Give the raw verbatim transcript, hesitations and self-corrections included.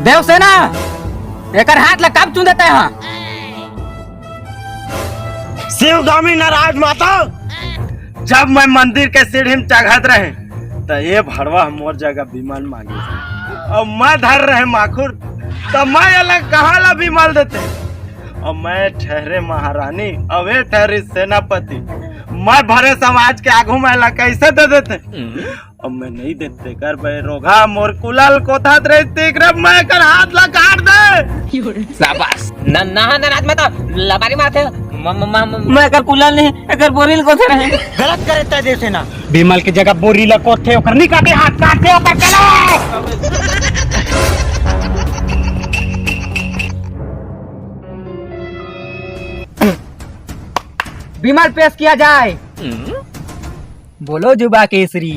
देवसेना, एकर हाथ ला कब चूंदे तैं हा? शिवगामी नाराज माता, जब मैं मंदिर के सीढ़ी में चघत रहे, त ये भड़वा मोर जगह विमल मांगे, अउ मैं धर रहे माखुर, त मैं अलग कहाँ ला विमल देते? अउ मैं ठहरे महारानी, अउ ये ठहरी सेनापति, मैं भरे समाज के आगू में ला कैसे दे देते? अब मैं नहीं देते कर बे रोगहा, मोर कुलाल कोथात रहिस तेकरे मैं एकर हाथ ला काट दे। शाबाश। ना, ना, ना, राजमाता, लबारी मारथे। म-, म-, म-, म-, मैं एकर कुलाल नहीं, एकर बोरी ल कोथे रहे। गलत करे तैं देवसेना। विमल के जगह बोरी ल कोथे, ओकर नहीं काटे हाथ, काट दे ओकर, चलो। विमल पेश किया जाए। बोलो जुबा केसरी।